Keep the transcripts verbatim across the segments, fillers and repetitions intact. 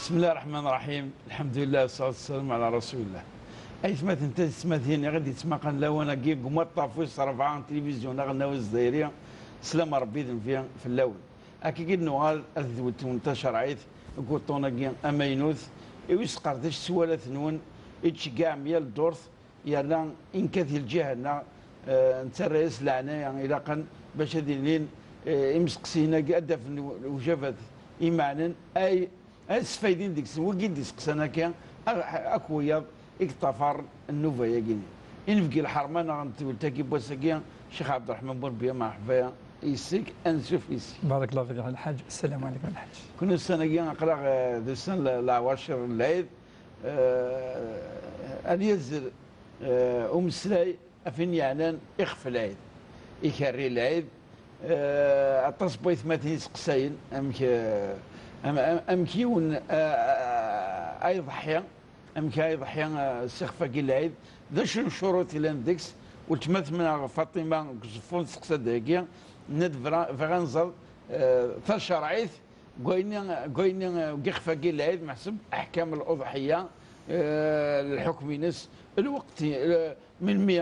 بسم الله الرحمن الرحيم. الحمد لله والصلاة والسلام على رسول الله. Aytmaten d teysetmatin i ɣ-d-yettmaqan lawan-agi deg umaṭṭaf wis ṛebɛa n tilivizyu aɣelnaw azzayri, sslam n Ṛebbi d nnbi fell-awen. Akka i d-nuɣal ar tedwilt-nwen tacerɛit deg wuṭṭun-agi amaynut, i wis qerdec s walat-nwen, i d-tceggɛem yal ddurt, yerna i nekkat di lǧiha-nneɣ, eh, nettarra-yas leɛnaya ilaqen bac ad ilin, eh, imseqsiyen-agi ad d-afen lewjabat imeɛnen, ay ad sfaydin deg-sen wigi d-iseqsan akka, a-, akk wiyaḍ i yeṭṭafaren nnuba-yagi-nni. Inebgi lḥerma-nneɣ n tewlt-agi n wass-agi, Ccix Ɛebderreḥman Burebbiya, merḥba yes-k, ansuf yes-k. بارك الله فيك الحاج. السلام عليكم الحاج. Kunwi ussan-agi aql-aɣ, eh, d ussan le-, leɛwacir n lɛid, eh, ad yazzel, eh, umeslay ɣef win yeɛnan ixef lɛid, ikerri lɛid. Eh, aṭas n waytmaten iseqsayen amek, eh, am-, am-, amek yiwen, eh, eh, ay iḍeḥḥi, amek ay iḍeḥḥi, eh, s ixef-agi lɛid, d acu n ccuruṭ yellan deg-s. Weltma-tneɣ Faṭima deg Uẓeffun testeqsa-d dagi, tenna-d bra-, bɣiɣ ad nẓer, eh, tacerɛit deg wayenni, deg wayenni, deg ixef-agi lɛid, meḥsub aḥkam l-uḍḥiya, eh, lḥukm-ines, lweqt, eh, melmi,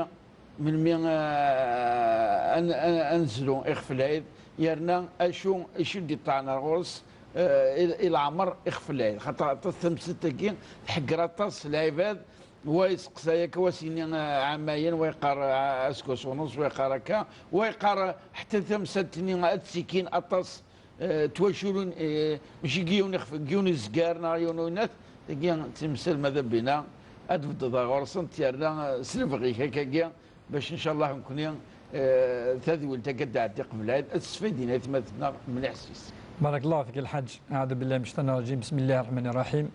melmi, eh, ad n-, ad n-, ad nezlu ixef lɛid, yerna acu, acu d-iṭṭɛen ar ɣur-s, eh, i, i leɛmer ixef lɛid. Xaṭer aṭas tamsalt-agi tḥegger aṭas lɛibad, wa yesteqsay akka, wa s-yenni, eh, ɛamayen, wa yeqqar, eh, aseggas uneṣ, wa yeqqar akka, wa yeqqar, eh, ḥtta tamsalt-nni ad ttikin aṭas, eh, twaculin, eh, mačči deg yiwen ixef, deg yiwen izgar neɣ yiwen uyennat, tagi d timsal ma d abina, ad tbeddeḍ ɣur-sent yerna, eh, s lebɣi-k akkagi, bac ncallah nekkni, eh, tadwilt-agi ad d-tɛeddi qbel lɛid, ad tesfaydin aytmaten-nneɣ mliḥ s-is. بارك الله فيك الحاج. أعوذ بالله من الشيطان الرجيم. بسم الله الرحمن الرحيم.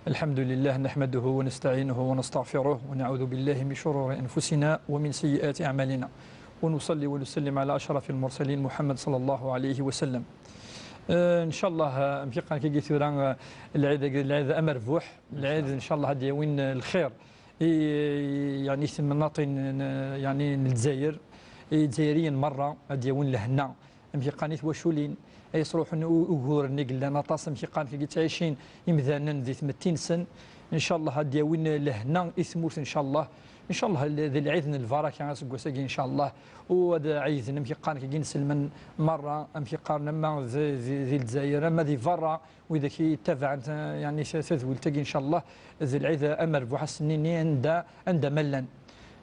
الحمد لله نحمده ونستعينه ونستغفره ونعوذ بالله من شرور أنفسنا ومن سيئات أعمالنا. ونصلي ونسلم على أشرف المرسلين محمد صلى الله عليه وسلم. Eh, ncallah, eh, amek i qqaren kagi tura, eh, lɛid-agi d lɛid amerbuḥ, lɛid ncallah ad d-yawin, eh, lxir i, yani, temnaḍin n, yani, n Lezzayer, i Izzayriyen merra ad d-yawin lehna. Amek i qqaren i twaculin ay yesruḥen u-, uguren i yellan aṭas, amek i qqaren kagi ttɛicin imdanen di tmetti-nsen. Ncallah ad d-yawin lehna i tmurt, ncallah. Ncallah l-, d lɛid n lbaraka aseggas-agi, ncallah. U ad ɛiden, amek i qqaren kagi, inselmen merra, amek i qqaren, ama d, di, di Lezzayer, ama di berra, widak i yettabaɛen ta-, yani, ta-, tadwilt-agi, ncallah, d lɛid amerbuḥ ass-nni anda, anda ma llan.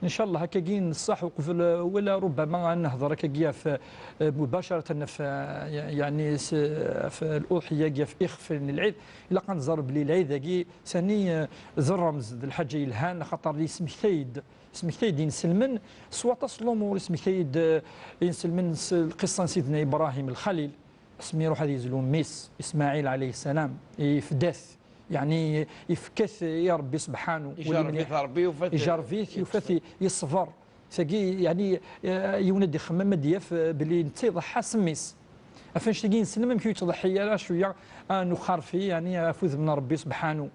Ncallah, akkagi n ṣṣeḥ uqbel, eh, wala rubbama ad nehder akkagi ɣef, eh, mubacaratan ɣef, eh, ya-, yani s-, ɣef l'uḍḥiya-agi, ɣef ixef n lɛid, ilaq ad nẓer belli lɛid-agi sani, eh, d rremz, d lḥaǧa yelhan, axaṭer yesmektay-d, yesmektay-d inselmen s waṭas n lumuṛ, yesmektay-d, eh, inselmen s lqissa n Sidna Ibrahim Lxalil, asmi iruḥ ad yezlu mmi-s, Ismaɛil ɛalayhi ssalam, ifda-t, yeɛni ifka-t i Ṛebbi subḥanu. Ijerreb-it Ṛebbi, yufa-t. Ijerreb-it, yufa-t yeṣber. Tagi, yeɛni, eh, yiwen ad ixemmem ad d-yaf, eh, belli netta iḍeḥḥa s mmi-s. Ɣef annect-agi nessen amek ur yettḍeḥḥi ara cwiya, ah, n uxerfi, yeɛni ɣef udem n Ṛebbi subḥanu.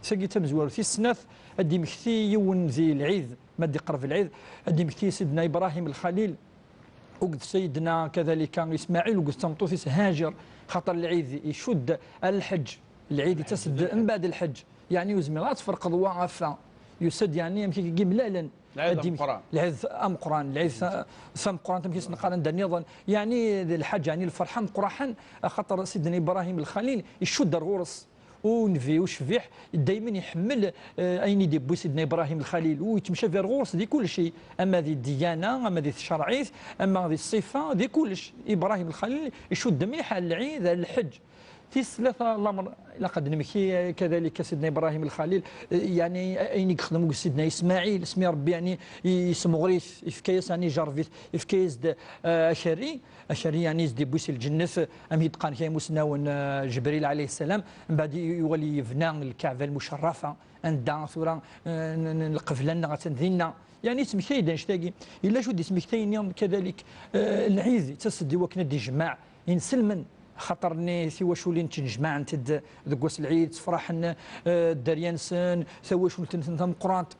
Tagi d tamezwarut. Tis snat, ad d-imekti yiwen di lɛid, ma d-iqreb lɛid, ad d-imekti Sidna Ibrahim Lxalil, akked Sayidna kadalika Ismaɛil, akked tmeṭṭut-is Hajer, xaṭer lɛid icudd ar lḥeǧ. Lɛid ittas-d mbeɛd lḥeǧ. Yeɛni ur zmireɣ ad tferqeḍ wa ɣef wa. Yusa-d, yeɛni, amek i mlalen. Lɛid ameqqran. Lɛid ameqqran, lɛid ta-, tameqqrant, amek i s-neqqar anda nniḍen. Yeɛni d lḥaǧa, yeɛni lferḥ ameqqraḥen, axaṭer Sidna Ibrahim Lxalil icudd ar ɣur-s. U nnbi ucbiḥ, daymen iḥemmel, eh, ayen i d-yewwi Sidna Ibrahim Lxalil, u yettemcabi ar ɣur-s di kullec, ama di ddyana, ama di tcerɛit, ama di ṣṣifa, di kullec. Ibrahim Lxalil icudd mliḥ ar lɛid, ar lḥeǧ. Tis tlata, lamer ilaq ad d-nemki kadalika Sidna Ibrahim Lxalil, eh, yeɛni ayen i yexdem deg Sidna Ismaɛil, asmi Ṛebbi, yeɛni, i-, yesmeɣr-it, yefka-yas, yeɛni, ijerreb-it, yefka-yas-d, eh, akerri, akerri, yeɛni, i s-d-yewwi si lǧennet, eh, am i d-qqaren kra imusnawen, eh, Ǧebril ɛalayhi ssalam, mbeɛd i-, iwali yebna Lkaɛba Lmucerrafa, anda tura, eh, n-, n-, lqebla-nneɣ attan dinna. Yeɛni, yettmektay-d annect-agi. Yella acu d-yesmektayen-nniḍen kadalik, eh, lɛid, yettas-d i wakken ad d-ijmeɛ inselmen. Xaṭer-nni tiwaculin ttnejmaɛent-d deg wass n lɛid, ttefraḥen, eh, dderya-nsen, tawacult-nsen tameqqrant.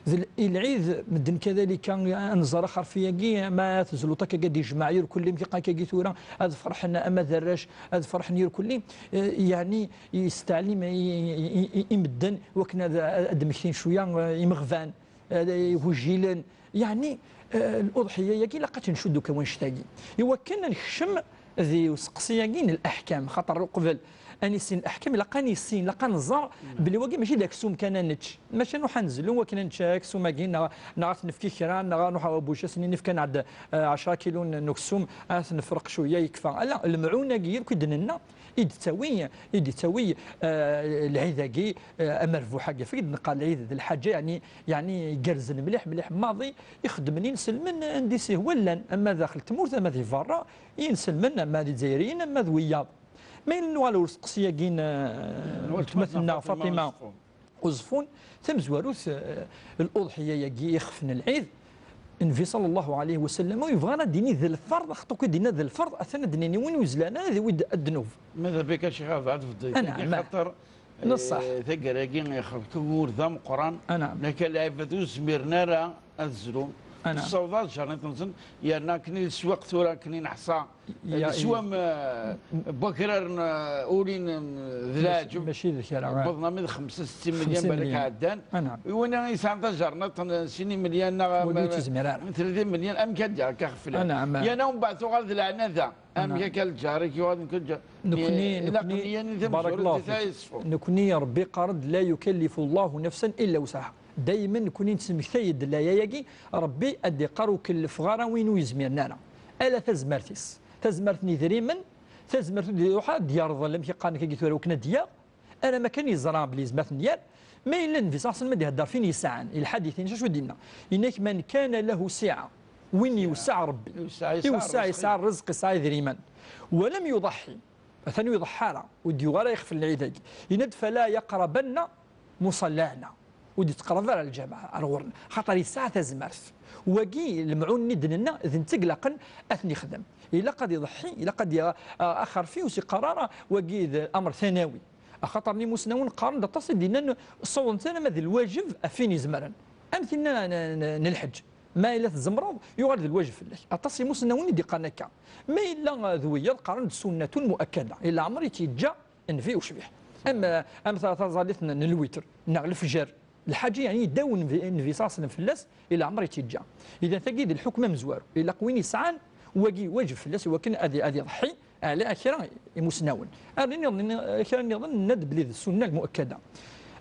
D l-, i lɛid, medden kadalika, anẓar axerfi-agi, ma tezluḍ akka, ad d-ijmeɛ irkelli, mi k-iqqan akka tura, ad ferḥen ama d arrac, ad ferḥen irkelli. Eh, yeɛni, yesteɛlim i, i, i, i medden, wakken ad, ad d-mmektin cwiya, eh, imeɣban, eh, igujilen. Yeɛni, eh, l'uḍḥiya-agi ilaq ad tt-ncudd akk wanect-agi. I wakken ad nekcem di useqsi-agi n leḥkam, xaṭer uqbel ad nissin leḥkam, ilaq ad nissin, ilaq ad nẓer belli wagi mačči d aksum kan ad nečč. Mačči ad nruḥ ad nezlu wakken ad nečč aksum-agi, neɣ, neɣ ad t-nefk i kra, neɣ ad nruḥ ɣer buc, ad s-nini efk-aneɣ-d, eh, ɛecra kilu n, n uksum, ad t-nefreq cwiya yekfa. Ala, lemɛun-agi akk i d-nenna, i d-tawi, i d-tawi, eh, lɛid-agi, eh, amerbuḥ-agi. Ɣef i d-neqqar lɛid d lḥaǧa, yeɛni, yeɛni igerrzen mliḥ, mliḥ maḍi, ixeddmen inselmen anda i s-ihwa llan, ama daxel tmurt, ama di berra, inselmen, ama d izzayriyen, ama d wiyaḍ. Ma yella nuɣal ɣer usteqsi-agi n, eh, weltma-tneɣ Faṭima Uẓeffun, tamezwarut, eh, l'uḍḥiya-agi, ixef n lɛid, Nnbi ṣalla Llahu ɛalayhi wa sallam, ur yebɣi ara ad d-yini d lferḍ, axaṭer akk i d-yenna d lferḍ, atan ad d-nini win ur yezlan ara ad iwi-d ddnub. Mada bika Ccix Ɛebd, ad tbeddeḍ. Anɛam. Xaṭer, eh, taggara-agi, ixef-agi ur d ameqqran, anɛam, laka lɛibad ur zmiren ara ad zlun. Anɛam. Tessawḍeḍ ǧerniṭ-nsen, yerna akken i leswaq tura, akken i neḥṣa, ya, leswam, eh, n wakraren, eh, ulin, eh, d leɛǧeb. Mačči d kra, eh. Wwḍen armi d xemsa settin milyan, xemsin milyan, balak ɛeddan. Anɛam. I win yesɛan tajerniṭ n sin imelyan neɣ, ur yettezmir ara, tlatin milyan, amek ad d-yerk axef fell-as? Anɛam. Yerna umbeɛd tuɣal d leɛnada. Anɛam. Amek akka lǧar-ik yuɣal nekk lǧar? Nekni, ilaq nekni, nekni, barakallahu fik, nekni Ṛebbi yeqqar-d: "La yukallifu Llahu nafsan illa wusɛaha." Daymen nekni nettmektay-d laya-agi, Ṛebbi ad d-iqqar: "Ur kellfeɣ ara win ur yezmiren ara." Ala tazmert-is. Tazmert n idrimen, tazmert ur d-iruḥ ara ad d-yerḍel, amek i qqaren akka tura, akken ad d-yaɣ, alamma kan yeẓra belli yezmer ad ten-yerr. Ma yella Nnbi ṣalla Llahu ɛalayhi wa sallam ad d-ihedder f win yesɛan, i lḥadit-nni acu i d-yenna? Yenna-k: "Man kana lahu siɛa." Win yewseɛ Ṛebbi. Yewseɛ, yesɛa, yesɛa ṛṛezq, yesɛa idrimen. "Wa lam yuḍaḥḥi." Atan ur iḍeḥḥa ara, ur d-yuɣ ara ixef n lɛid-agi. Yenna-d: "Fala yaqrabanna muṣallana." Ur d-ittqerrab ara lǧameɛ ar ɣur-neɣ, xaṭer yesɛa tazmert. Wagi, lemɛun-nni d-nenna, d netta i ilaqen ad ten-ixdem. Ilaq ad iḍeḥḥi, ilaq ad yaɣ, a, axerfi, ur s-iqqar ara wagi d amr tanawi. Axaṭer imusnawen qqaren-d aṭas i d-yennan, ur ssawḍen ara ma d lwajeb ɣef win izemren. Am tinna n, n, n lḥeǧ. Ma yella tzemreḍ, yuɣal d lwajeb fell-ak. Aṭas imusnawen i d-iqqaren akka. Ma yella, uh, d wiyaḍ, qqaren-d sunnatun muakkada. I leɛmer i tt-yeǧǧa nnbi ucbiḥ. Am, uh, am ta-, taẓallit n, n lwitr, neɣ lefjer. Lḥaǧa, yeɛni, yedda nnbi, nnbi ṣalla Llahu ɛalayhi wa sallam fell-as, i leɛmer i tt-yeǧǧa. Idan, tagi d lḥukm amezwaru. Ilaq win yesɛan, wagi wajeb fell-as i wakken ad, ad iḍeḥḥi, ala kra imusnawen. Ar nniḍen, kra nniḍen, nenna-d belli d ssunna lmuakkada.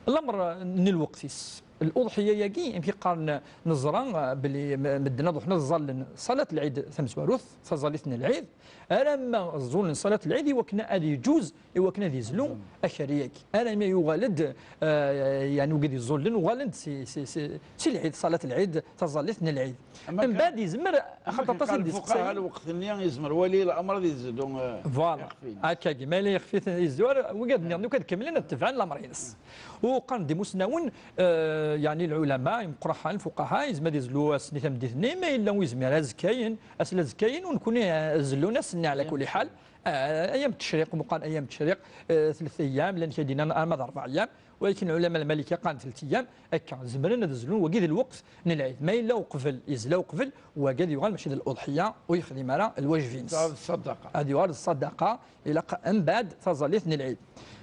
Lamer n lweqt-is, l'uḍḥiya-agi, amek i qqaren, neẓra, eh, belli m-, medden ad ruḥen ad ẓẓallen ṣalat lɛid tamezwarut, taẓallit n lɛid, alamma ẓẓulen ṣalat lɛid i wakken ad iǧuz, i wakken ad izlu akerri-agi. Alamma yuɣal-d, eh, yeɛni, wigad iẓẓullen uɣalen-d si, si, si, si lɛid, ṣalat lɛid, taẓallit n lɛid. Mbeɛd yezmer, axaṭer aṭas i d-iseqsayen. Lfuqaha lweqt-nni yezmer wali leɛmer ad izlu, eh, voilà, ixef-ines. Akkagi, ma yella ixef-iten izlu, wigad nniḍen akk ad kemmlen ad tebɛen leɛmer-ines. U qqaren-d imusnawen, eh, yeɛni lɛulama, imeqqraḥen, lfuqaha, yezmer ad izlu ass-nni tameddit-nni, ma yella ur yezmir azekka-yen, ass n azekka-yen, u nekkni, eh, zellun ass-nni ɛla kulli ḥal. Eh, ayyam teccriq, meqqar ayyam teccriq, eh, tlata ayyam, llan kra d-yennan arma d rebɛa ayyam. Walakin lɛulama lmalikiya qqaren tlata ayyam, akka, zemren ad zlun, wagi d lweqt n lɛid. Ma yella uqbel, yezla uqbel, wagi ad yuɣal mačči d l'uḍḥiya, ur yexdim ara lwajeb-ines. Ad yuɣal d ṣṣadaqa. Ad yuɣal d ṣṣadaqa, ilaq mbeɛd taẓallit n lɛid.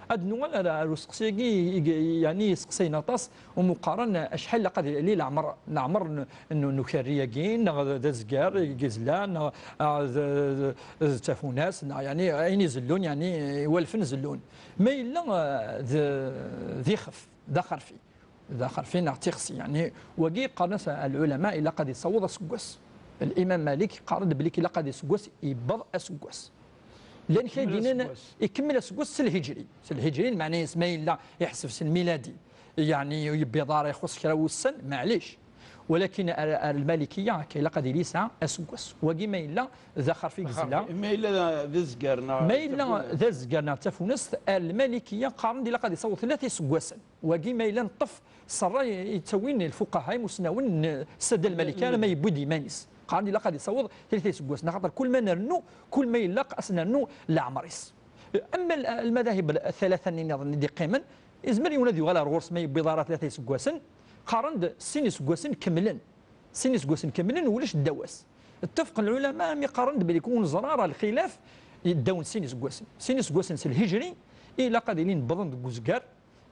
Ad nuɣal ar, ar useqsi-agi, i, i, yeɛni yesseqsayen aṭas, umi qqaren acḥal ilaq ad yili leɛmer, leɛmer n, n, n ukerri-agi, neɣ d, d azger i yezlan, neɣ, ah, d, d, d tafunast, neɣ yeɛni ayen izellun, yeɛni iwalfen zellun. Ma yella, eh, d, d ixef, d axerfi, d axerfi neɣ d tixsi, yeɛni wagi qqaren-as lɛulama ilaq ad isaweḍ aseggas. Limam Malik yeqqar-d belli ilaq ad iseggas, yewweḍ aseggas. Llan kra d-yennan ikemmel aseggas s lhijri. S lhijri, lmeɛna-s ma yella iḥseb s lmiladi, yeɛni ur yewwiḍ ara, ixuṣ kra wussan, maɛlic. Walakin ar, ar lmalikiya, akka ilaq ad yili yesɛa aseggas. Wagi ma yella d axerfi i yezla. Ma yella d azger neɣ d tafunast. Ma yella d azger neɣ d tafunast, ar lmalikiya qqaren-d ilaq ad isaweḍ tlata iseggasen. Wagi ma yella neṭṭef s ṛṛay i ttawin lfuqaha imusnawen n ssadda lmalikiya, alamma yewwi-d iman-is. Qqaren-d ilaq ad isaweḍ tlata iseggasen, axaṭer kul ma nrennu, kul ma ilaq ad s-nernu leɛmer-is. Ama l-, lmadahib thalatha-nni nniḍen i d-iqqimen, izmer yiwen ad yuɣal ar ɣur-s ma yewwiḍ ara tlata iseggasen, qqaren-d sin iseggasen kemmlen. Sin iseggasen kemmlen ulac ddaw-as. Ttafqen lɛulama mi qqaren-d belli ur neẓra ara lxilaf ddaw n sin iseggasen. Sin iseggasen s lhijri, ilaq ad ilin wwḍen deg uzgar,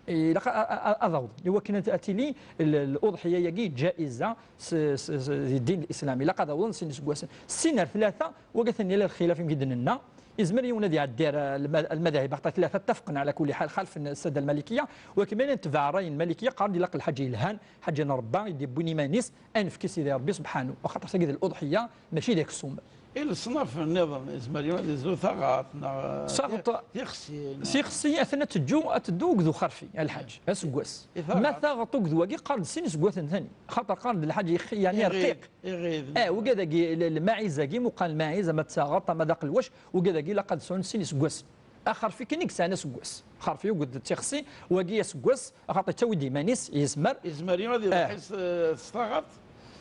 ilaq a, a, a, ad awḍen. Iwakken ad, ad tili l-, l-, uḍḥiya-agi ǧaiza s, s, s, di ddin l-Islam. Ilaq ad awḍen sin iseggasen. Sin ar tlata, wagi atan yella lxilaf, imkid nenna. Izmer yiwen ad iɛeddi ar, eh, lma-, lmadahib, axaṭer tlata ttafqen ɛla kulli ḥal, xalfen ssada lmalikiya, walakin ma yella netbeɛ ṛṛay n lmalikiya, qqaren-d ilaq lḥaǧa yelhan, ḥaǧa n Ṛebbi i d-yewwin iman-is, ad nefk i Sidi Ṛebbi subḥanu. Axaṭer tagi d l'uḍḥiya, mačči d aksum. I leṣnaf nniḍen, izmer yiwen ad izlu taɣaṭ, neɣ, eh, Saɣeṭ, tixsi, neɣ tixsi, atan ad teǧǧu, ad teddu akked uxerfi, a lḥaǧ, aseggas. I taɣaṭ? Ma taɣaṭ akked wagi, qqaren-d sin iseggasen tani. Axaṭer qqaren-d lḥaǧa yex-, yeɛni iɣid, rqiq. Iɣid. Eh, wigad-agi, l-, lmaɛiz-agi, muqal lmaɛiz, ama d taɣaṭ, ama d aqelwac, wigad-agi ilaq ad sɛun sin iseggasen. Axerfi kan i yesɛan aseggas. Axerfi akked d tixsi, wagi aseggas, axaṭer yettawi-d iman-is, yezmer. Yezmer yiwen ad iḍḥi s, s taɣaṭ?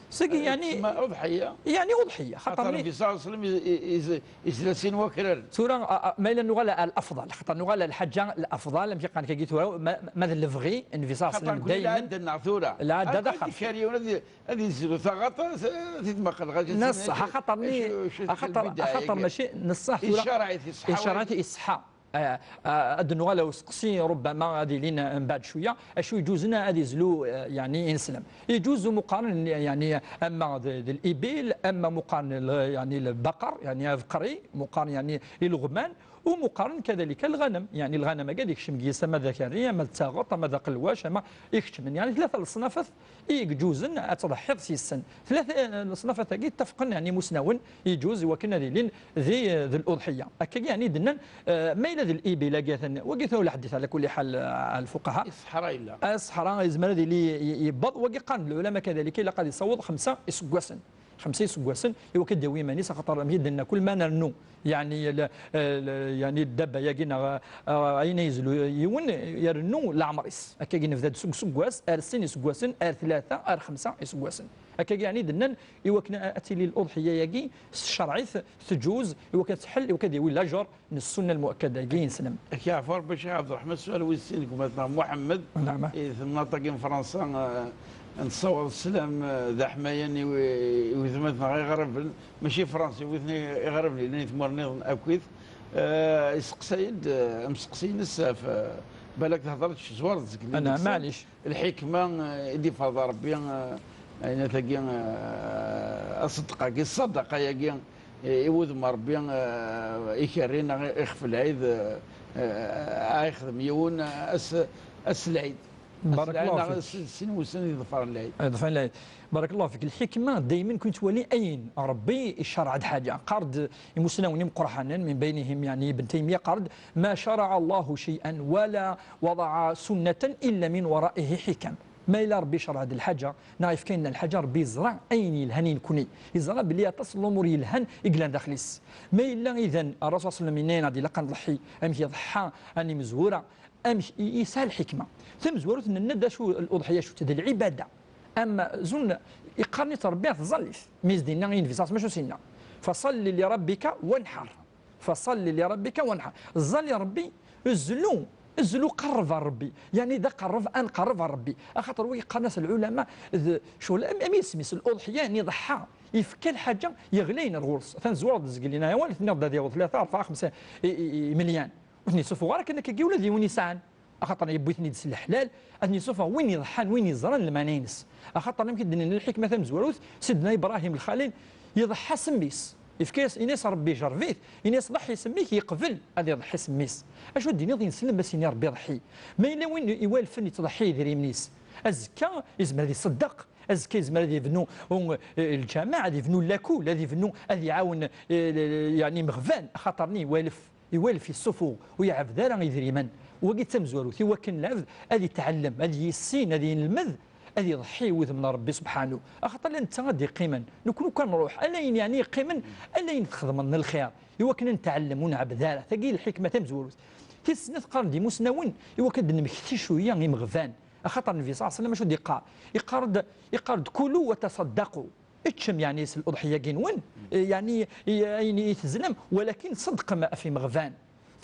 Sagi, eh, yeɛni, tsemma uḍḥiya. Yeɛni uḍḥiya, xaṭer xaṭer ni- Nnbi ṣalla Llahu ɛalayhi wa sallam iz-, iz-, izla sin wakraren. Tura, a, a, ma yella nuɣal ar lafḍal, xaṭer nuɣal ar lḥaǧa lafḍal, amek i qqaren kagi tura, ma, ma d lebɣi, Nnbi ṣalla Llahu ɛalayhi wa sallam daymen. Lɛadda-nneɣ tura. Lɛadda d axerfi. Ad d-ikker yiwen ad i-, ad izlu taɣaṭ, ad t-id-maqel ɣer. Neṣṣaḥ, axaṭer ni-, acu, acu axaṭer, axaṭer mačči neṣṣaḥ tura. Iccṛeɛ-it iṣeḥḥa. Iccṛeɛ-it iṣeḥḥa. Ah, ah, ad nuɣal ar useqsi, rubbama ad ilin mbeɛd cwiya, acu iǧuzen ad izlu, eh, yeɛni ineslem. Iǧuz umu qqaren, yeɛni, ama d, d libil, ama umu qqaren l-, yeɛni lbaqer, yeɛni abeqri, umu qqaren yeɛni ileɣman, umu qqaren kadalika lɣanem, yeɛni lɣanem-agi ad ikcem deg-s ama d akerri, ama d taɣeṭ, ama d aqelwac, ama ikeččmen. Yeɛni tlata leṣnafat i iǧuzen ad tḍeḥḥiḍ s yis-sen. Tlata, eh, leṣnafat-agi ttafqen, yeɛni imusnawen, iǧuz i wakken ad ilin di, eh, d l'uḍḥiya. Akkagi, yeɛni d-nnan, eh, ma yella d libil-agi atan, wagi tura lḥaddit ɛla kulli ḥal, eh, lfuqaha. Ṣṣeḥra yella. Ṣṣeḥra yezmer ad yili i-, i-, yewweḍ, wagi qqaren-d lɛulama kadalika ilaq ad yessaweḍ xemsa iseggasen. Xemsa iseggasen, i wakken ad d-yawi iman-is, axaṭer amek i d-nenna, kul ma nernu, yeɛni, l-, l-, yeɛni ddabba-agi neɣ, eh, ayen ay yezlu yiwen, irennu leɛmer-is. Akkagi nebda-d seg useggas, ar sin iseggasen, ar tlata, ar xemsa iseggasen. Akkagi, yeɛni d-nnan, i wakken a, ad tili l'uḍḥiya-agi s ccerɛ-it, tǧuz, i wakken ad tḥel, i wakken ad yawi lajer n ssunna lmuakkada-agi ineslem. Ak yeɛfu Rebbi, Ccix Ɛebderreḥman, sual wis sin deg umatneɣ Muḥemmed. Nɛam. I temnaḍt-agi n Fransa, eh, nessaweḍ sslam, eh, d aḥmayan i wi-, i wetmatneɣ iɣerben, mačči Fransa, i witni iɣerben yellan i tmura nniḍen akkit. Eh, iseqsa-yi-d, eh, amseqsi-ines ɣef, eh, balak thedreḍ tzwareḍ zgelli. Nɛam, deg-sen. Maɛlic. Lḥikma, eh, i d-iferḍ Rebbi, eh, ɛinat-agi, eh, aṣeddeq-agi, ṣṣadaqa-yagi, eh, i wudem n Rebbi, eh, ikerri neɣ ixef lɛid, eh, eh, ad ixdem yiwen, eh, ass, ass lɛid. Ass lɛid neɣ fik. Ass, sin wussan i ḍefren lɛid. Ḍefren lɛid. Barakallahu fik. Lḥikma, daymen kun nettwali ayen Rebbi icerreɛ-d ḥaǧa. Qqar-d imusnawen imeqqranen, min baynihim, yeɛni, Ibn Taymiya, qqar-d, "Ma cara'a Allahu cay'an wala wada'a sunnatan illa min wara'ihi hikam." Ma yella Rebbi icerreɛ-d lḥaǧa, neɣ yefka-aneɣ lḥaǧa, Rebbi yeẓra ayen yelhan i nekni. Yeẓra belli aṭas n lumuṛ yelhan i yellan daxel-is. Ma yella idan, Ṛṛasul ṣalla Llahu ɛalayhi wa sallam yenna-aneɣ-d ilaq ad nḍeḥḥi, amek iḍeḥḥa, ad nimezwura, amek i, yesɛa lḥikma. Tamezwarut, nenna-d acu, l'uḍḥiya acu-tt, d lɛibada. Amzun iqqaren-itt Rebbi ar tẓallit. Mi s-d-yenna i Nnbi ṣalla Llahu ɛalayhi wa sallam, acu s-yenna? "Faṣalli li rabbika wanḥar." Faṣalli li rabbika wanḥar. Ẓẓal i Rebbi, zlu, zlu, qerreb ar Rebbi. Yeɛni d aqerreb, ad nqerreb ar Rebbi. Axaṭer wigi qqaren-as lɛulama, d ccɣel, am, am yisem-is, l'uḍḥiya, yeɛni iḍeḥḥa. Yefka lḥaǧa yeɣlayen ar ɣur-s. Atan tzwareḍ zgelli-nni, ayen tenniḍ-d ad yaweḍ tlata, rebɛa, xemsa i, i, i, imelyan. Ur ten-yessufuɣ ara kan akkagi ula d yiwen yesɛan. Axaṭer yewwi-ten-id s leḥlal, ad ten-yessuffeɣ win iḍeḥḥan, win yeẓran lmeɛna-ines. Axaṭer amek i d-nenna lḥikma tamezwarut, Sidna Ibrahim Lxalil yeḍḥa s mmi-s. Yefka-yas, yenna-yas Rebbi, jerreb-it, yenna-yas ḍeḥḥi s mmi-k, yeqbel ad iḍeḥḥi s mmi-s. Acu ad d-tiniḍ i ineslem ma s-yenna Rebbi ḍeḥḥi? Ma yella win iwalfen yettḍeḥḥi idrimen-is, azekka yezmer ad iṣeddeq, azekka yezmer ad yebnu, um, eh, lǧameɛ, ad yebnu lakul, ad yebnu, ad iɛawen, eh, yeɛni imeɣban, axaṭer-nni iwalef. Iwalef yessufuɣ, ur iɛebbed ara idrimen. Wagi d tamezwarut, i wakken lɛebd ad itɛellem, ad yissin, ad yenelmed, ad iḍeḥḥi i wudem n Rebbi subḥanu. Axaṭer ala netta ad d-iqqimen. Nekni kan nruḥ, ala ayen yeɛni yeqqimen, ala ayen txedmeḍ n lxir, i wakken ad netɛellem, ur nɛebbed ara. Tagi i lḥikma tamezwarut. Tis snat, qqaren-d imusnawen, i wakken ad d-nemmekti cwiya imeɣban. Axaṭer Nnbi ṣalla Llahu ɛalayhi wa sallam acu d-iqqar? Iqqar-d, iqqar-d: "Kulu wa taṣaddaqu." Ččem, yeɛni, s l'uḍḥiya-agi-nwen, yeɛni, i, ayen i tezlam, walakin ṣeddqem ɣef imeɣban.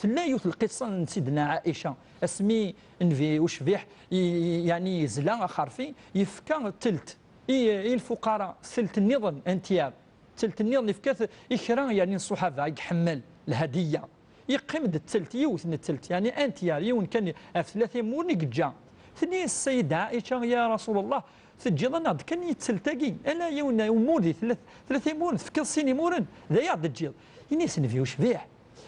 Tella yiwet lqissa n Sidna Ɛaica, asmi Nnbi ucbiḥ i, i, yeɛni yezla axerfi, yefka ttelt i, i lfuqara, ttelt nniḍen, un tiers, ttelt nniḍen yefka-t i kra, yeɛni, n ṣṣuḥaba i iḥemmel, lhadiya. Yeqqim-d ttelt, yiwet n ttelt, yeɛni un tiers, yiwen kan ɣef tlata imuren i yeǧǧa. Tenna-yas Sayida Ɛaica: "Ya Rasul Allah, teǧǧiḍ-aneɣ-d kan i ttelt-agi, ala yiwen umur di tlat-, tlata imuren, tefkiḍ sin imuren, d aya i ɣ-d-teǧǧiḍ?" Yenna-yas Nnbi ucbiḥ,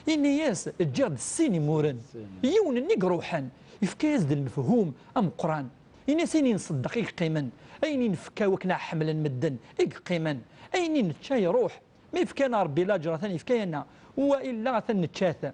yenna-yas: "Ǧǧiɣ-d sin imuren, yiwen-nni i iruḥen." Yefka-yas-d lmefhum ameqqran. Ini-as ayen i nṣeddeq i yeqqimen, ayen i nefka wakken ad ḥemmlen medden i yeqqimen, ayen i nečča iruḥ. Ma yefka-yaneɣ Rebbi laǧer, atan yefka-yaneɣ, wa illa atan nečča-t.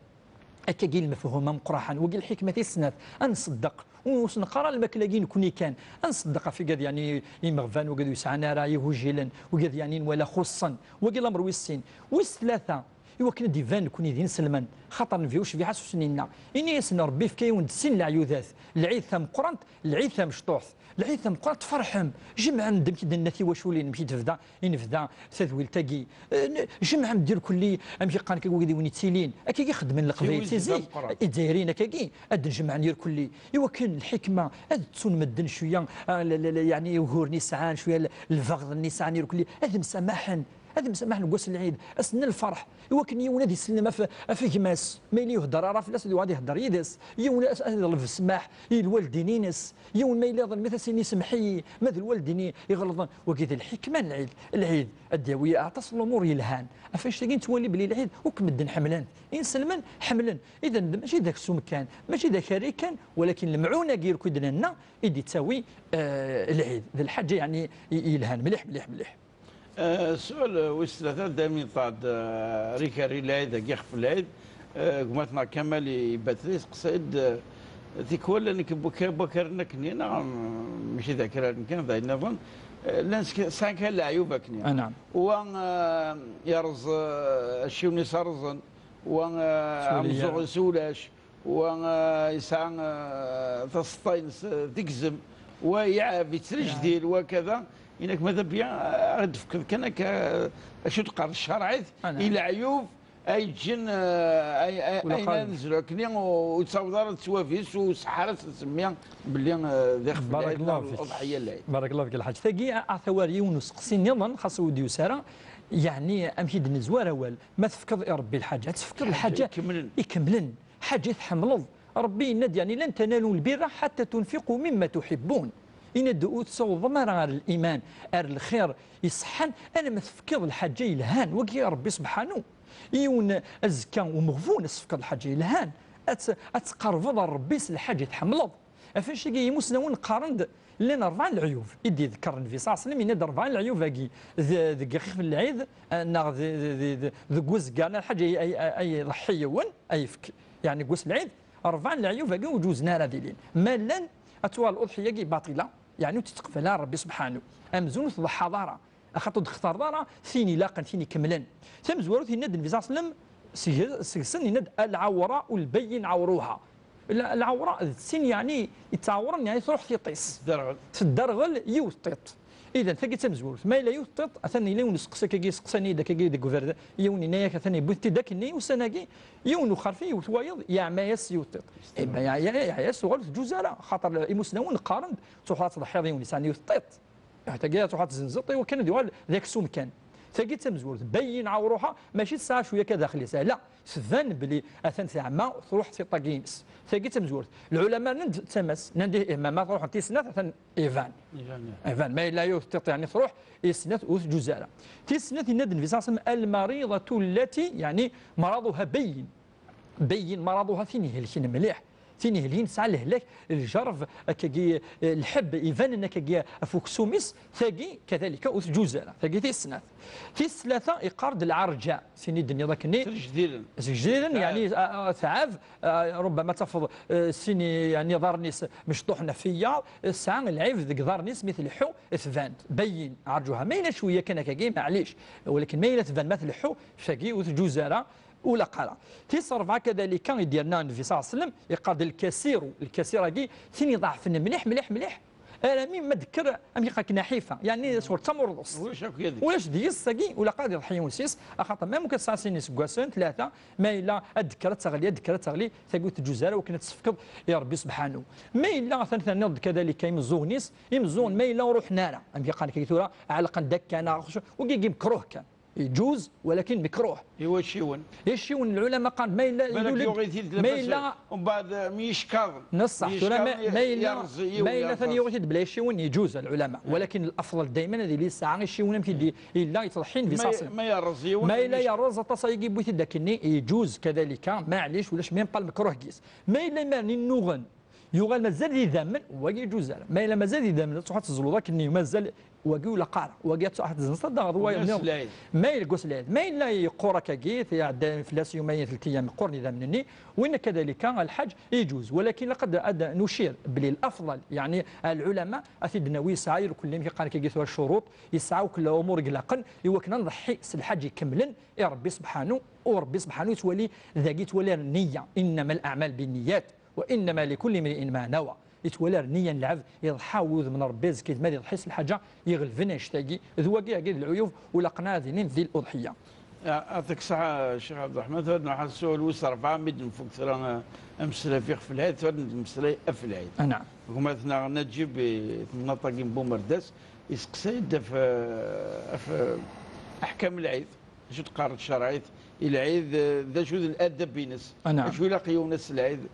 Akkagi lmefhum ameqqraḥen, wagi lḥikma tis snat, ad nṣeddeq. Ur s-neqqar ara lmakla-agi nekni kan, ad nṣeddeq ɣef wigad, yeɛni, imeɣban, wigad ur yesɛan ara igujilen, wigad, yeɛni, nwala xuṣṣen. Wagi lamer wis sin. Wis tlata, i wakken ad d-iban nekni d inselmen, xaṭer Nnbi ucbiḥ-as ur sen-yenna. Ini-asen Rebbi yefka-yawen-d sin leɛyudat, lɛid tameqqrant, lɛid tamecṭuḥt. Lɛid tameqqrant, tferḥem, jemɛem-d, amek i d-nenna, tiwaculin, amek i d-tebda, i nebda tadwilt-agi. Eh, n-, jemɛem-d irkelli, amek i qqaren akka wid i wen-ittilin, akka i xeddmen Leqbayel si zik, Izzayriyen akkagi, ad d-jemɛen irkelli. I wakken lḥikma, ad ttun medden cwiya, ah, la, la, la, yeɛni uguren i sɛan, cwiya l-, lbeɣḍ-nni sɛan irkelli, ad msamaḥen. Ad msamaḥen deg wass n lɛid, ass n lferḥ, i wakken yiwen ad isellem ɣef, ɣef gma-s, ma yella yuhedder ara fell-as, ad yuɣal ad ihedder yid-s. Yiwen ad, ad iḍleb ssmaḥ i lwaldin-ines. Yiwen ma yella iḍlem-it, ad s-yini: "Semmeḥ-iyi, ma d lwaldin-i iɣelḍen." Wagi d lḥikma n lɛid. Lɛid ad d-yawi aṭas n lumuṛ yelhan. Ɣef annect-agi nettwali belli lɛid akk medden ḥemmlen-t. Inselmen ḥemmlen. Idan, mačči d aksum kan, mačči d akarri kan, walakin lemɛun-agi irku i d-nenna i d-ittawi, eh, lɛid. D lḥaǧa, yeɛni, i, i yelhan mliḥ, mliḥ, mliḥ. Eh, ssual, eh, wis tlata, daymi neṭṭeɛ-d, eh, ar ikerri lɛid-agi, ɣef lɛid, eh, gma-tneɣ Kamal Ibatri yesteqsay-d, eh, tikwal llan k-, k-, wakaren akkenni, neɣ, mm, mačči d akraren kan, d ayen nniḍen, eh, llan sk-, sɛan kan leɛyub akkenni. Ah, naɛam. Wa, eh, yerreẓ, eh, acciwen-is rrẓen, wa, eh, ameẓẓuɣ-is ulac, wa, eh, yesɛa, eh, taseṭṭa-ines, eh, tegzem, wa iɛab, yettrejdil, wa kada. Inak ma d abya, eh, ad d-tefkeḍ kan akka, eh, acu d-qqaren, ccerɛit i leɛyub ay ǧǧen, eh, ay, ay, ayen ara nezlu akkenni, ur yettaweḍ ara ad tettwabis, u ṣṣeḥḥa ara s-nsemmi belli, eh, d ixef n lɛid neɣ uḍḥiya n lɛid. Barakallahu fik, Lḥaǧ. Tagi, a, a, tawar yiwen useqsi nniḍen, xas ur d-yusi ara, yeɛni amek i d-nezwar awal, ma tefkeḍ i Rebbi lḥaǧa, ad tefkeḍ lḥaǧa ikemlen. Ḥaǧa i tḥemmleḍ. Rebbi yenna-d, yeɛni, "لن تنالوا البر حتى تنفقوا مما تحبون." Yenna-d, "Ur tessawḍem ara ar liman, ar lxir iṣeḥḥan, alamma tefkiḍ lḥaǧa yelhan." Wagi Rebbi subḥanu. Yiwen azekka umeɣbun, ad s-tefkeḍ lḥaǧa yelhan, ad t-, ad tqerrbeḍ ar Rebbi s lḥaǧa i tḥemmleḍ. Ɣef wannect-agi, imusnawen qqaren-d, llan rebɛa n leɛyub i d-iḍekkeṛ Nnbi ṣalla Llahu ɛalayhi wa sallam, yenna-d rebɛa n leɛyub-agi, d-, deg ixef n lɛid, eh, neɣ d-, d-, d-, d-, deg uzeggar, neɣ lḥaǧa ay, ay, ay, ay iḍeḥḥi yiwen, ay yefk, yeɛni deg wass n lɛid, rebɛa n leɛyub-agi ur ǧuzen ara ad ilin. Ma llan, ad tuɣal leḍḥiya-agi baṭila, yeɛni ur tt-iqbal ara Rebbi subḥanu. Amzun ur tḍeḥḥaḍ ara, axaṭer ur d-textareḍ ara tin ilaqen, tin ikemlen. Tamezwarut, yenna-d Nnbi ṣalla Llahu ɛalayhi wa sallam, seg-, seg-sen yenna-d: "العورة البين عورها." La-, lɛawra d tin, yeɛni, yettɛawren, yeɛni, truḥ tiṭ-is. Tedderɣel. Tedderɣel yiwet tiṭ. Idan, tagi d tamezwarut. Ma yella yiwet tiṭ, atan yella yiwen useqsi akkagi, seqsan-iyi-d akkagi deg uberdan, yiwen yenna-yak atan yewwi-t-id akkenni ussan-agi, yiwen uxerfi yewwet wayeḍ, yeɛma-yas yiwet tiṭ. Eh ben, yeɛya-, yeɛya-yas, tuɣal ur teǧǧuz ara, xaṭer imusnawen qqaren-d, truḥ ad tḍeḥḥiḍ yiwen yesɛan yiwet tiṭ. Ah, tagi ad truḥ ad tzenzeḍ, i wakken ad yuɣal d aksum kan. Tagi d tamezwarut, bayyin ɛawruha, mačči tesɛa cwiya akka daxel-is, ala, tban belli atan teɛma, truḥ tiṭ-agi-ines. Tagi d tamezwarut. Lɛulama nnan-d d tama-s, nnan-d ih, ma, ma truḥ tis snat, atan iban. Iban, ih. Iban, ma yella yiwet tiṭ, yeɛni, truḥ, tis snat ur tǧuz ara. Tis snat, yenna-d Nnbi ṣalla Llahu ɛalayhi wa sallam: "المريضة التي، يعني، مرضها بين." Bayyin maraḍuha, tin ihelken mliḥ, tin ihelken tesɛa lehlak, lǧerb, akkagi, eh, lḥebb ibanen akkagi ɣef uksum-is, tagi kadalika ur tǧuz ara, tagi tis snat. Tis tlata iqqar-d lɛerǧa, tin i d-tenniḍ akkenni. Seg ijdiden. Seg ijdiden, yeɛni, a, a, tɛab, a, rubbama tafeḍ, eh, sin, yeɛni, iḍarren-is mecṭuḥen ɣef wiyaḍ, eh, tesɛa lɛib deg iḍarren-is, mi tleḥḥu, tban, bayyin ɛerǧuha. Ma yella cwiya kan akkagi, maɛlic, walakin ma yella tban ma tleḥḥu, tagi ur tǧuz ara. Ur ilaq ara. Tis rebɛa kadalika i d-yerna Nnbi ṣalla Llahu ɛalayhi wa sallam, iqqar-d lkasiru, lkasir-agi, tin iḍeɛfen mliḥ, mliḥ, mliḥ, Arami ma d-tekker, amek i qqaren, naḥifa, yeɛni sɣur d tamurḍust. Ulac akk yad-s. Ulac deg-s tagi, ula qad iḍḥi yiwen s-is, axaṭer ma mumkin tesɛa sin iseggasen, tlata, ma yella ad d-tekker ad teɣli, ad d-tekker ad teɣli, tagi ur teǧǧuz ara wakken ad tt-tefkeḍ i Ṛebbi subḥanu. Ma yella atan tenniḍ-d kadalika imeẓẓuɣen-is, imeẓẓuɣen ma yella ur ruḥen ara, amek i qqaren kagi tura, ɛelqen-d akka neɣ wagi mekruh kan. Yeǧuz, walakin mekruh. I wacciwen? Icciwen, lɛulama qqaren ma yella balak ilul-d, yuɣ-it-id ma lbaz, yella umbeɛd, eh, myeckaḍen. Neṣṣaḥ, tura ma, myeckaḍen, ma yella, yerreẓ yiwen, ma yella yerreẓ. Atan yuɣ-it-id bla icciwen, yeǧuz, lɛulama. Eh. Walakin lafḍal dayman ad yili yesɛa icciwen amek i d-, yella yettḍeḥḥin di ma, ṣaṣen. Ma yerreẓ yiwen, ma yella myec- yerreẓ aṭas ay yewwi-t-id akkenni, yeǧuz kadalika, maɛlic, ulac même pas lmekruh gis. Ma yella imaren innuɣen, yuɣal mazal d idammen, wagi yeǧuz ara. Ma yella mazal d idammen, ad truḥ ad tezluḍ akkenni, mazal wagi ur ilaq ara. Wagi ad truḥ ad tezzenzeḍ ad d-taɣeḍ wayeḍ nniḍen. Lɛid. Ma yella deg wass n lɛid. Ma yella yeqqur akkagi, iɛedda fell-as yumayen, tlata ayyam, qquren idammen-nni, winna kadalika, lḥaǧ, yeǧuz. Walakin ilaq ad, ad nucir belli lafḍal, yeɛni lɛulama, ad t-id-nawi, yesɛa irkelli, amek i qqaren akkagi tura, ccuruṭ, yesɛa akk lumuṛ i ilaqen, i wakken ad nḍeḥḥi s lḥaǧ ikemlen i Ṛebbi subḥanu, u Ṛebbi subḥanu yettwali, dagi yettwali ar nniya, إنما الأعمال بالنيات وإنما لكل امرئ ما نوى. Yettwali ar nniya n lɛebd, iḍḥa wudem n Ṛebbi, azekka ma ad iḍḥi s lḥaǧa iɣelben annect-agi, d wagi, agi d lɛuyub, u ilaqen ad inin di l'uḍḥiya. Yeɛṭik ṣṣeḥḥa, Ccix Ɛebderreḥman, tura ad nruḥ ɣer ssual wis ṛebɛa, mi d-nfuk tura, eh, ameslay ɣef lɛid, tura ad nemmeslay ɣef lɛid. Ah, naɛam. Gma-tneɣ Naǧib, i temnaḍt-agi n Bumerdas, iseqsay-d ɣef, eh, ɣef, eh, aḥkam lɛid. Acu d-teqqar tcerɛit i lɛid, eh, d acu d ladab-ines? Ah, naɛam. Acu ilaq yiwen ass lɛid?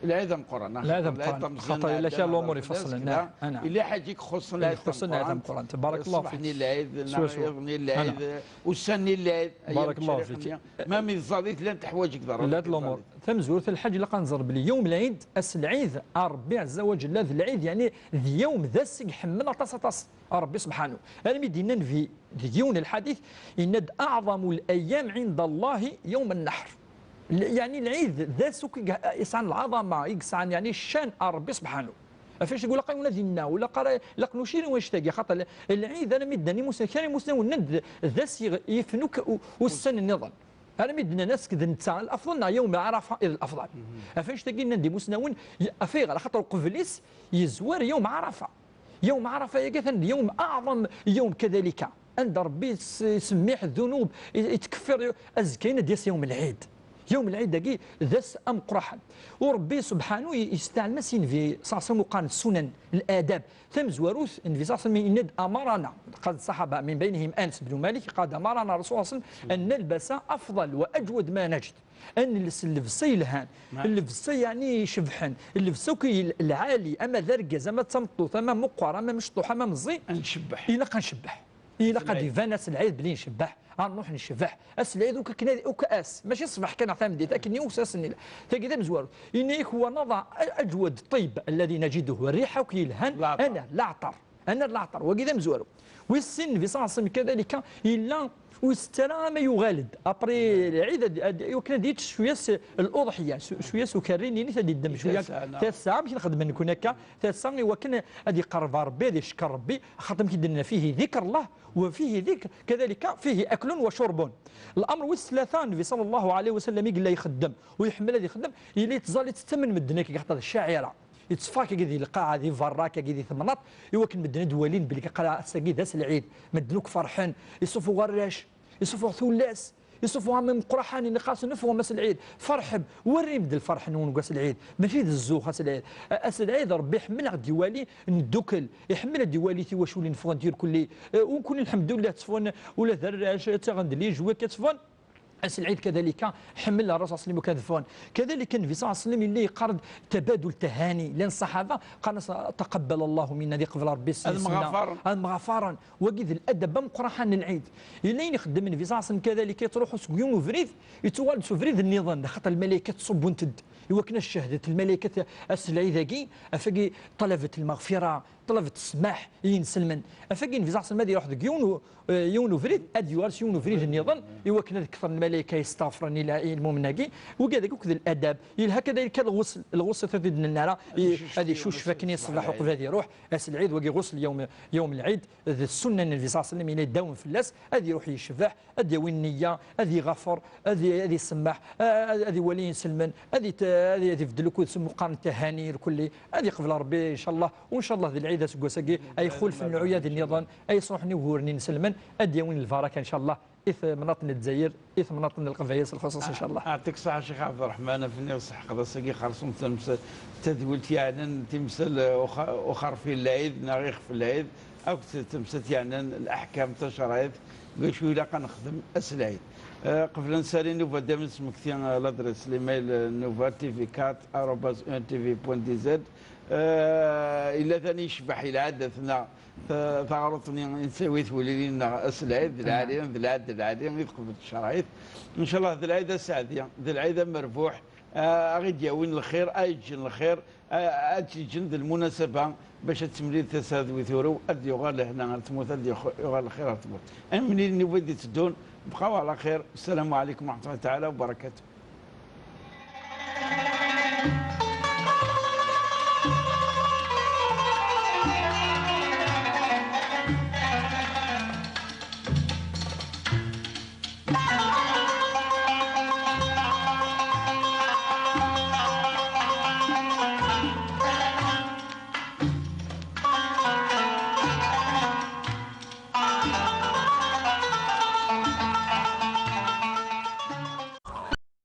Lɛid ameqqran, lɛid ameqqran, xaṭer yella kra n lumuṛ ifaṣlen, kra. Ah, naɛam. Yella ḥaǧa i ixuṣṣen lɛid ameqqran. Ṣṣbeḥ-nni lɛid, neɣ iḍ-nni lɛid, ussan-nni lɛid, ayyam n tcerɛit-nni. Ma mi tẓallit llant teḥwaǧ deg ḍerra. Llant lumuṛ. Tamezwarut, lḥaǧ ilaq ad nẓer belli yawm lɛid, ass lɛid, a Ṛebbi ɛezza wa ǧella, d lɛid, yeɛni d yawm, d ass i iḥemmel aṭas, aṭas Ṛebbi subḥanu. Armi d-yenna Nnbi deg yiwen n lḥadit, yenna-d: أعظم الأيام عند الله يوم النحر. L-, yeɛni lɛid d ass akk i ge-, yesɛan lɛaḍama, i yesɛan, yeɛni, ccan ar Ṛebbi subḥanu. Ɣef wacu i ilaq ad yenna, ur ilaq ara, ilaq nucir i wannect-agi, xaṭer l-, lɛid, armi d-nnan imusnawen, kra imusnawen nnan-d d ass i, yifen akk u-, ussan nniḍen. Armi d-nnan ass d netta lafḍal neɣ yawm Ɛarafa i d lafḍal. Ɣef wannect-agi nnan-d imusnawen, y-, ɣef ayɣer? Axaṭer uqbel-is yezwar yawm Ɛarafa. Yawm Ɛarafa-agi atan d yawm aɛḍam, yawm kadalika, anda Ṛebbi s-, isemmiḥ ddunub, i-, ittkeffir, azekka-in ad d-yas yawm lɛid. Yawm lɛid-agi d ass ameqqraḥ. U Ṛebbi subḥanu i-, yesteɛlem-as i Nnbi ṣalla Llahu ɛalayhi wa sallam, uqan ssunan, ladab. Tamezwarut, Nnbi ṣalla Llahu ɛalayhi wa sallam yenna-d: أمرنا، قال الصحابة من بينهم أنس بن مالك، قال: أمرنا رسول الله صلى الله عليه وسلم أن نلبس أفضل وأجود ما نجد. Ad nels llebsa yelhan, llebsa yeɛni icebḥen, llebsa akk i lɛali, ama d argaz, ama d tameṭṭut, ama meqqer, ama mecṭuḥ, ama meẓẓi, ad ncebbeḥ. Ilaq ad ncebbeḥ. Ilaq ad iban ass lɛid belli ncebbeḥ, ad nruḥ ncebbeḥ. Ass lɛid akk akken ad, akk ass, mačči ṣṣbeḥ kan neɣ tameddit, akken i uss ass-nni. Tagi d amezwaru. Yenna-yak: ونضع أجود الطيب الذي نجده, rriḥa akk yelhan, ad nerr leɛṭer. Ad nerr leɛṭer, wagi d amezwaru. Wis sin, Nnbi ṣalla Llahu ɛalayhi wa sallam kadalika yella ur isett ara ama yuɣal-d. Après lɛid, ad, ad, i wakken ad yečč cwiya s l'uḍḥiya, s-, cwiya s ukerri-nni, ad yeddem cwiya. Tasa, amek i nxeddem nekkni akka? Tasa i wakken ad iqerreb ɣer Ṛebbi, ad icekkeṛ Ṛebbi, axaṭer amek i d-nenna: فيه ذكر الله وفيه ذكر، كذلك فيه أكل وشرب. L'amr wis tlata, Nnbi ṣalla Llahu ɛalayhi wa sallam i yella ixeddem, u iḥemmel ad ixeddem, yella yettẓallit d tamen medden akka, axaṭer d ccaɛira. Yetteffeɣ akkagi di lqaɛa, di berra, akkagi di temnaḍt, i wakken medden ad walin belli ass-agi d ass lɛid. Medden akk ferḥen, isufuɣ arrac, isufuɣ tullas, isufuɣ am imeqqraḥen, yenna-asen: "Ffɣem ass lɛid, ferḥem, werrim-d lferḥ-nwen deg wass lɛid, mačči d zzux ass lɛid." A-, ass lɛid, Ṛebbi iḥemmel ad ɣ-d-iwali neddukel, iḥemmel ad d-iwali tiwaculin ffɣent irkelli, eh, u nekkni, lḥemdullah, tteffɣen ula d arrac, ttaɣen-d les jouets, akka tteffɣen. Ass lɛid kadalika, ḥemmel Ṛṛasul ṣalla Llahu ɛalayhi wa sallam kan ad ffɣen. Kadalika, Nnbi ṣalla Llahu ɛalayhi wa sallam yella yeqqar-d tabadul tahani. Llan ṣṣaḥaba qqaren-as: "Taqabbal Allahu minna", ad iqbel Ṛebbi s-, ad mɣafaren. Ad mɣafaren. Wagi d ladab ameqqran n lɛid. Yella ayen ixeddem Nnbi ṣalla Llahu ɛalayhi wa sallam kadalika, yettruḥu seg yiwen ubrid, yettuɣal-d s ubrid nniḍen, axaṭer lmalaykat ttṣubbun-t-id. I wakken ad cehdet lmalaykat ass lɛid-agi, afagi ṭalabat lmeɣfira, ṭalabat ssmaḥ i yinselmen. Afagi Nnbi ṣalla Llahu ɛalayhi wa sallam ad iruḥ deg yiwen u-, eh, yiwen ubrid, ad yuɣal s yiwen ubrid nniḍen, i wakken ad kkten lmalaykat. akka yesteɣfren i la- i lmumen-agi. Wigi ad akk d ladab. Yelha akka dayen kan lɣusl, lɣusl ad t-id-nenna ara, ad icucef akken i ṣṣbeḥ uqbel ad iruḥ. Ass lɛid, wagi ɣusl yawm, yawm lɛid, d ssunna n Nnbi ṣalla Llahu ɛalayhi wa sallam, yella yeddawem fell-as, ad iruḥ yecbeḥ, ad yawi nniya, ad iɣafar, ad i- ad isemmeḥ, a- ad iwali inselmen, ad it- ad i- ad ibeddel ukud s muqqar n ttahani irkelli, ad iqbel Rebbi, ncallah, u ncallah d lɛid aseggas-agi, ay xulfen lɛuyad nniḍen, ay sruḥen i uguren inselmen, ad d-yawin lbaraka, ncallah, i temnaḍt n Lezzayer, i temnaḍt n Leqbayel s lxuṣuṣ, ncallah. Ɛṭik ṣṣeḥḥa, Ccix Ɛebderreḥman, af-nni tesḥeqḍ ass-agi xerṣum tadwilt yeɛnan timsal, eh, uxa- uxerfi n lɛid neɣ ixef n lɛid, akked temsal yeɛnan leḥkam tacerɛit, d acu ilaq ad nexdem ass lɛid. Eh, qbel ad nsali nnuba, ad am-nesmekti, eh, ladres, l'email, eh, nnuba T V quatre arobase un T V point D Z. Eh, illa tani yecbeḥ i lɛadat-nneɣ, ta- taɣruḍt-nni i nettawi twelilin-nneɣ ass lɛid d lɛali, d lɛid d lɛali i teqbel tcerɛit. Ncallah d lɛid aseɛdi, d lɛid amerbuḥ, a- a ɣ-id-yawin lxir, a yeǧǧen lxir, a- a tt-yeǧǧen d lmunasaba bac ad temlil tasa d wi turew, ad yuɣal lehna ar tmurt, ad yuɣ- yuɣal lxir ar tmurt. Ad nemlil nnuba i d-iteddun, bqaw ɛla xir. Assalamu ɛalaykum wa rahmatullahi taɛala wa barakatuh.